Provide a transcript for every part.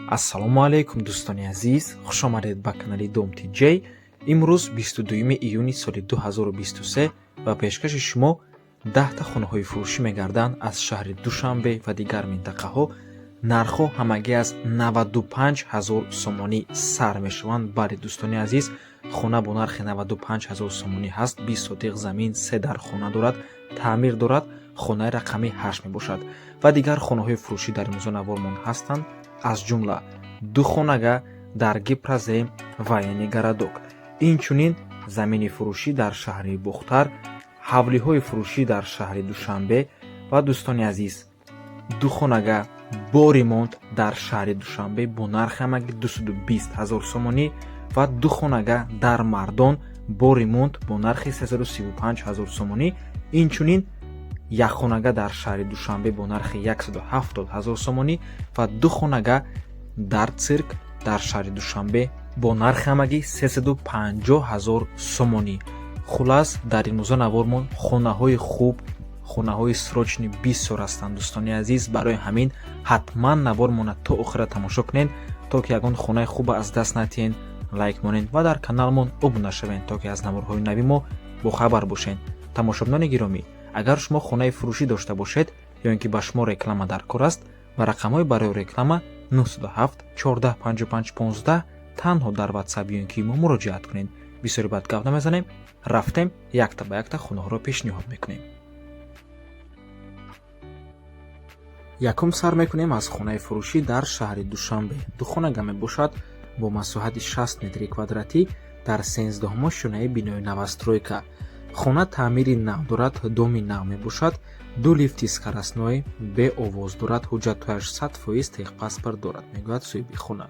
Ассалому алайкум, дӯстони азиз, хушомадед ба канали Дом ТЖ. Имрӯз 22 июни соли 2023 ва пешкаши шумо 10-та хонаҳои фурӯшӣ мегарданд аз шаҳри Душанбе ва дигар минтақаҳо. Нархҳо ҳамагӣ аз 95 ҳазор сомонӣ сар мешаванд. Бале, дӯстони азиз, хона бо нархи 95 ҳазор сомонӣ ҳаст. 20 сотиқ замин, се дар хона дорад, таъмир дорад, хонаи рақами 8 мебошад. Ва дигар хонаҳои фурӯшӣ дар имрӯза навормон ҳастанд, аз ҷумла ду хонага дар Гипрозем, Военный городок, инчунин замини фурӯшӣ дар шаҳри Бохтар, ҳавлиҳои фурӯшӣ дар шаҳри Душанбе ва, дӯстони азиз, ду хонага бо ремонт дар шаҳри Душанбе бо нархи ҳамагӣ 220 ҳазор сомонӣ ва ду хонага дар Мардон бо ремонт бо нархи 335 ҳазор сомонӣ, инчунин як хонага дар шаҳри Душанбе бо нархи 170 ҳазор сомонӣ ва ду хонага дар Цирк дар шаҳри Душанбе бо нархи ҳамагӣ 350 ҳазор сомонӣ. Хулас, дар имрӯза навормон хонаҳои хуб, хонаҳои срочный бисёр ҳастанд, дӯстони азиз. Барои ҳамин ҳатман навормона то охира тамошо кунед, то ки ягон хонаи хуба аз даст натиҳен. Лайк монед ва дар каналмон обуна шавед, то ки аз наворҳои нави мо бохабар бошед. Тамошобинони гиромӣ, агар шумо хонаи фурӯшӣ дошта бошед ё ин ки ба шумо реклама дар кор аст, ба рақамҳои барои реклама 907 14 55 15 танҳо дар Ватсап ё ин ки мо муроҷиат кунед. Бисёри бад гап намезанем, рафтем, якта ба якта хонаҳоро пешниҳод мекунем. Якум сар мекунем аз хонаи фурӯшӣ дар шаҳри Душанбе. Духонага мебошад бо масоҳати 60 метри квадратӣ дар сенздаҳумо шонаи бинои новостройка. Хона таъмири нав дорад, доми нав мебошад, ду лифти скоростной, беовоз дорад, ҳуҷҷатҳояш 100%, техпаспорт дорад, мегӯяд соҳиби хона.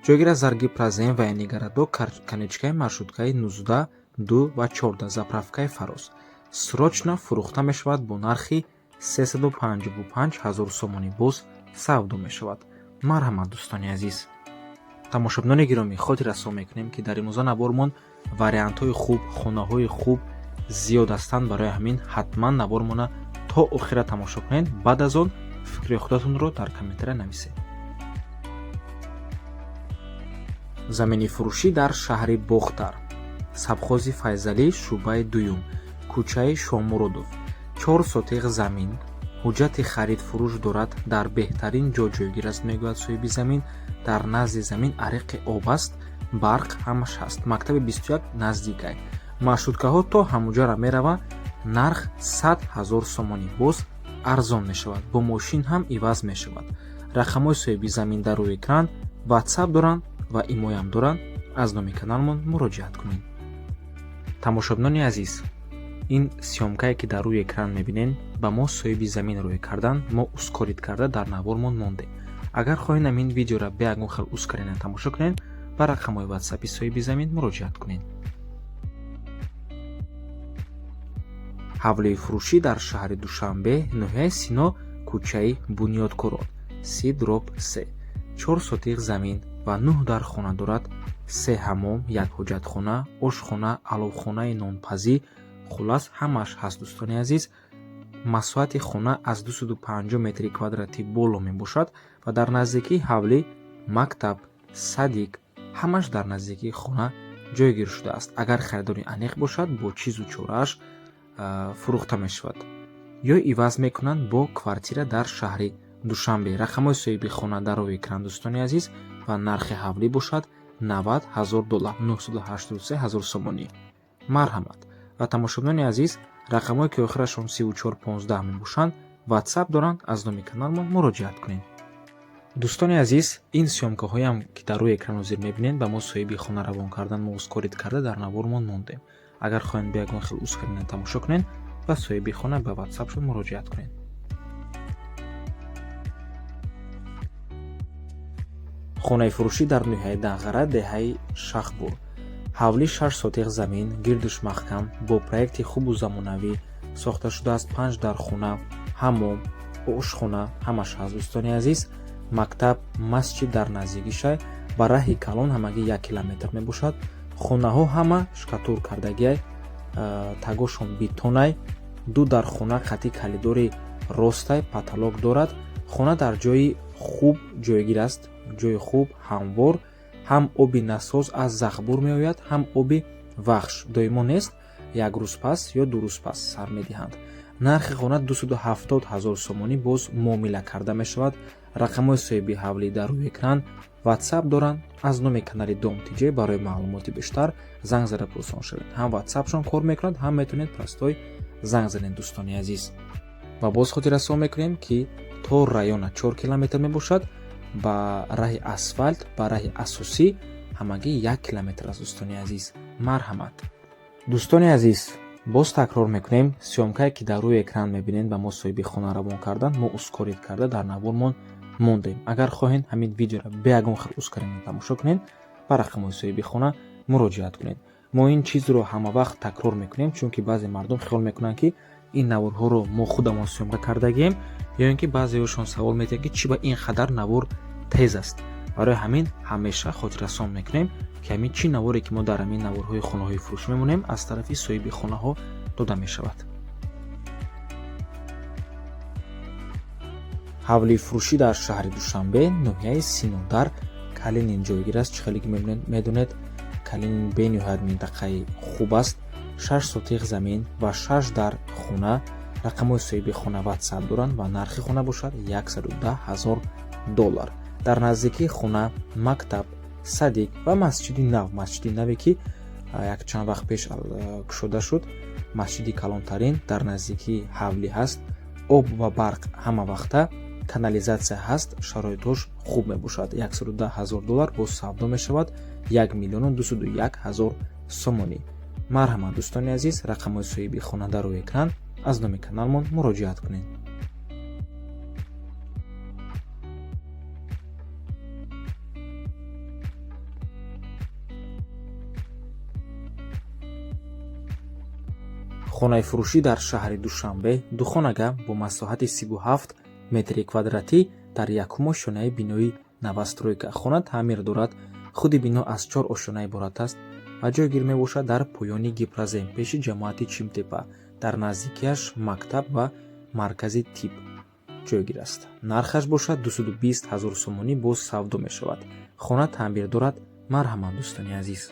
Ҷойгир аст дар Гипрозем, Военный городок, конечкаи маршруткаи 19, 2 ва 14, заправкаи Фароз. Срочно фурӯхта мешавад бо нархи 355 ҳазор сомонӣ, боз савдо мешавад. Марҳамат, дӯстони азиз. Тамошобинони гиромӣ, хотиррасон мекунем, ки дар имрӯза навормон вариантҳои хуб, хонаҳои хуб зиёд ҳастанд. Барои ҳамин ҳатман навормона то охира тамошо кунед, баъд аз он фикри худатонро дар комментария нависед. Замини фурӯшӣ дар шаҳри Бохтар, совхози Файзалӣ, шӯъбаи дуюм, кӯчаи Шомуродов, 4 сотиқ замин, ҳуҷҷати харид-фурӯш дорад, дар беҳтарин ҷо ҷойгир аст, мегӯяд соҳиби замин. Дар назди замин ариқи об аст, барқ ҳамаш ҳаст, мактаби 21 наздикай, маршруткаҳо то ҳамуҷара мераванд. Нарх 100 ҳазор сомонӣ, боз арзон мешавад, бо мошин ҳам иваз мешавад. Рақамҳои соҳиби замин дар рӯи экран, Ватсап доранд ва имоям доранд. Аз номи каналмон муроҷиат кунед. Тамошобинони азиз, ин съёмкае, ки дар рӯи экран мебинед, ба мо соҳиби замин рӯй кардан, мо ускорить карда дар навормон мондем. Агар хоҳед, ҳамин видеоро бе ягон хел ускорения тамошо кунед, ба рақамҳои Ватсапи соҳиби замин муроҷиат кунед. Ҳавлии фурӯшӣ дар шаҳри Душанбе, ноҳияи Сино, кӯчаи Бунёдкорон, си дробь се, 4 сотиқ замин ва 9 дар хона дорад, се ҳамом, як ҳоҷатхона, ошхона, аловхонаи нонпазӣ, хулас, ҳамааш ҳаст, дӯстони азиз. Масоҳати хона аз 250 метри квадратӣ боло мебошад ва дар наздикии ҳавлӣ мактаб, садик, ҳамаш дар наздикии хона ҷойгир шудааст. Агар харидори аниқ бошад, бо чизу чорааш фурӯхта мешавад ё иваз мекунанд бо квартира дар шаҳри Душанбе. Рақамҳои соҳиби хона дар рӯи экран, дӯстони азиз, ва нархи ҳавлӣ бошад 90 ҳазор доллар, 983 ҳазор сомонӣ. Марҳамат. Ва тамошобинони азиз, рақамҳое, ки охирашон 34 15 мебошанд, Ватсап доранд, аз номи каналмон муроҷиат кунед. Дӯстони азиз, ин съёмкаҳоям, ки дар рӯи экран ҳозир мебинед, ба мо соҳиби хона равон кардан, мо ускорить карда дар навормон мондем. Агар хоҳед, бе ягон хел ускорения тамошо кунед, ба соҳиби хона ба Ватсапшон муроҷиат кунед. Хонаи фурӯшӣ дар ноҳияи Данғара, деҳаи Шахбур, ҳавлӣ 6 сотиқ замин, гирдуш маҳкам, бо проекти хубу замонавӣ сохта шудааст, 5 дар хона, ҳамом, ошхона, ҳамаш ҳаст, дӯстони азиз. Мактаб, масҷид дар наздикишай, ба раҳи калон ҳамагӣ 1 километр мебошад. Хонаҳо ҳама штукатур кардагиай, тагошон бетонай, ду дар хона қати калидори ростай, потолок дорад. Хона дар ҷои хуб ҷойгир аст, ҷои хуб, ҳамвор, ҳам оби насоз аз Захбур меояд, ҳам оби Вахш доимо нест, як рӯз пас ё 2 рӯз пас сар медиҳанд. Нархи хона 270 000 сомонӣ боз муомила карда мешавад. Рақамҳои соҳиби ҳавлӣ дар рӯи экран, WhatsApp доранд. Аз номи канали Дом ТЖ барои маълумоти бештар занг зада пурсон шавед. Ҳам WhatsAppшон кор мекунад, ҳам метавонед простой занг занед, дӯстони азиз. Ва боз хотиррасон мекунем, ки то района 4 километр мебошад, ба раҳи асфалт, ба раҳи асосӣ ҳамагӣ 1 километр аст, дӯстони азиз. Марҳамат. Дӯстони азиз, боз такрор мекунем, съёмкае ки дар рӯи экран мебинед, ба мо соҳиби хона равон кардан, мо ускорить карда дар навормон мондем. Агар хоҳед ҳамин видеоро бе ягон хел ускорение тамошо кунед, ба рақамҳои соҳиби хона муроҷиат кунед. Мо ин чизро ҳама вақт такрор мекунем, чунки баъзе мардум хиёл мекунанд, ки ин наворҳоро мо худамон съёмка кардагием, ё ин ки баъзеҳошон савол медиҳанд, ки чӣ ба ин қадар навор тез аст. Барои ҳамин ҳамеша хотиррасон мекунем, ки ҳамин чӣ наворе ки мо дар ҳамин наворҳои хонаҳои фурӯш мемонем, аз тарафи соҳиби хонаҳо дода мешавад. Ҳавлии фурӯшӣ дар шаҳри Душанбе, ноҳияи Синодар, Калинин ҷойгир аст. Чӣ хеле ки медонед, Калинин бениҳоят минтақаи хуб аст. 6 сотиқ замин ва 6 дар хона. Рақамҳои соҳиби хона WhatsApp доранд ва нархи хона бошад 110 000 доллар. Дар наздикии хона мактаб, садик ва масҷиди нав, масҷиди наве ки як чанд вақт пеш кушода шуд, масҷиди калонтарин дар наздикии ҳавлӣ ҳаст. Об ва барқ ҳама вақта, канализатсия ҳаст, шароитҳош хуб мебошад. 110 000 доллар боз савдо мешавад, 1 201 000 сомонӣ. Марҳамат, дӯстони азиз, рақамҳои соҳиби хона дар рӯи экран, аз номи каналмон муроҷиат кунед. Хонаи фурӯшӣ дар шаҳри Душанбе, духонага бо масоҳати 37 метри квадратӣ дар якум ошёнаи бинои новостройка. Хона таъмир дорад. Худи бино аз 4 ошёна иборат аст ва ҷойгир мебошад дар поёни Гипрозем, пеши ҷамоати Чимтепа. Дар наздикиаш мактаб ва маркази тиб ҷойгир аст. Нархаш бошад 220 000 сомонӣ боз савдо мешавад. Хона таъмир дорад. Марҳамат, дӯстони азиз.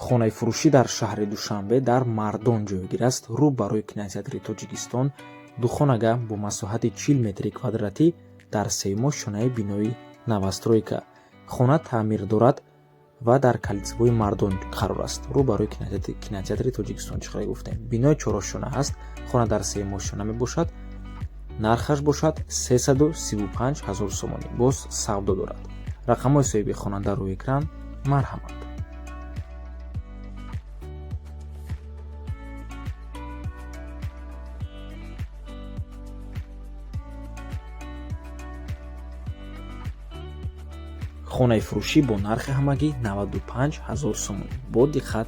Хонаи фурӯшӣ дар шаҳри Душанбе дар Мардон ҷойгир аст, рӯ барои кинотеатри Тоҷикистон. Духонага бо масоҳати 40 метри квадратӣ дар сеюм ошёнаи бинои новостройка. Хона таъмир дорад ва дар калитсбои Мардон қарор аст, рӯ барои кинотеатри Тоҷикистон, чӣ хеле гуфтем. Бинои чорошёна ҳаст, хона дар сеюм ошёна мебошад. Нархаш бошад 335 000 сомонӣ, боз савдо дорад. Рақамҳои соҳиби хона дар рӯи экран. Марҳамат. Хонаи фурӯшӣ бо нархи ҳамагӣ 95 000 сомонӣ. Бо диққат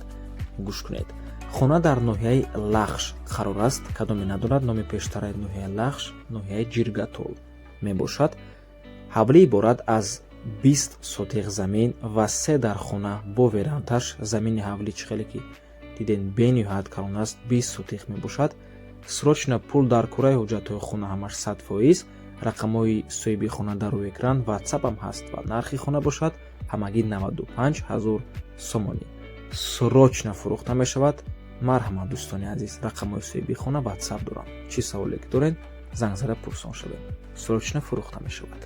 гӯш кунед. Хона дар ноҳияи Лахш қарор аст. Кадоме надонад, номи пештараи ноҳияи Лахш ноҳияи Ҷиргатол мебошад. Ҳавлӣ иборат аз 20 сотиқ замин ва 3 дар хона бо верандаш. Замини ҳавлӣ, чӣ хеле ки диден, бениҳоят калон аст, 20 сотиқ мебошад. Срочно пул дар кураи, ҳуҷҷатҳои хона ҳамаш 100%. Рақамҳои соҳиби хона дар рӯи экран, WhatsApp-ам ҳаст ва нархи хона бошад ҳамагӣ 95 000 сомонӣ. Срочно фурӯхта мешавад. Марҳамат, дӯстони азиз, рақамҳои соҳиби хона WhatsApp дорам. Чӣ саволе ки доред, занг зада пурсон шавед. Срочно фурӯхта мешавад.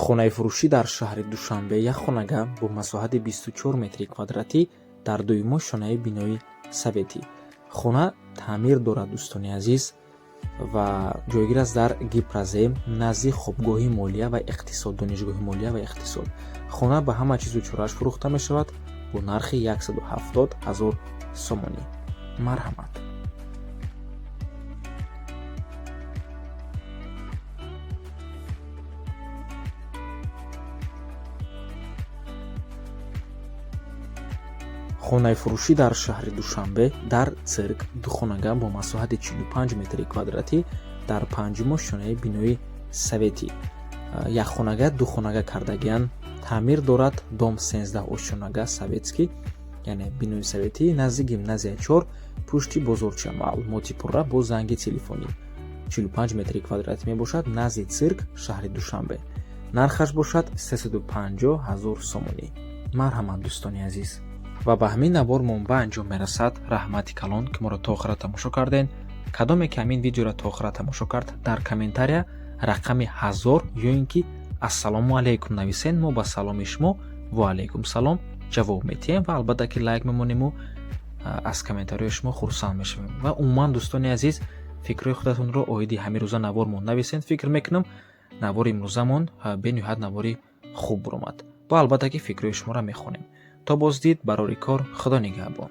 Хонаи фурӯшӣ дар шаҳри Душанбе, як хонага бо масоҳати 24 метри квадратӣ дар дуюм ошёнаи бинои советӣ. Хона таъмир дорад, дӯстони азиз, ва ҷойгир аст дар Гипрозем, назди хобгоҳи молия ва иқтисод, донишгоҳи молия ва иқтисод. Хона ба ҳама чизу чорааш фурӯхта мешавад бо нархи 170 000 сомонӣ. Марҳамат. Хонаи фурӯшӣ дар шаҳри Душанбе, дар Цирк, духонага бо масоҳати 45 метри квадратӣ дар панҷум ошёнаи бинои советӣ. Якхонага духонага кардагиян, таъмир дорад. Дом 13 ошёнага, советский, яъне бинои советӣ, назди гимназия 4, пушти бозорча. Маълумоти пурра бо занги телефонӣ. 45 метри квадратӣ мебошад, назди Цирк, шаҳри Душанбе. Нархаш бошад 350 000 сомонӣ. Марҳамат, дӯстони азиз. Ва ба ҳамин навормон ба анҷом мерасад. Раҳмати калон, ки моро то охира тамошо кардем. Кадоме ки ҳамин видеоро то охира тамошо кард, дар комментария рақами 1000 ё ин ки «Ассалому алайкум» нависен. Мо ба саломи шумо «Ва алайкум салом» ҷавоб медиҳем ва албатта ки лайк мемонему аз комментариҳои шумо хурсанд мешавем. Ва умуман, дӯстони азиз, фикрҳои худатонро оиди ҳамин рӯза навормон нависед. Фикр мекунам, навори имрӯзамон бениҳоят навори хуб баромад ва албатта ки фикрҳои шуморо мехонем. То боздид, барори кор, Худо нигаҳбон.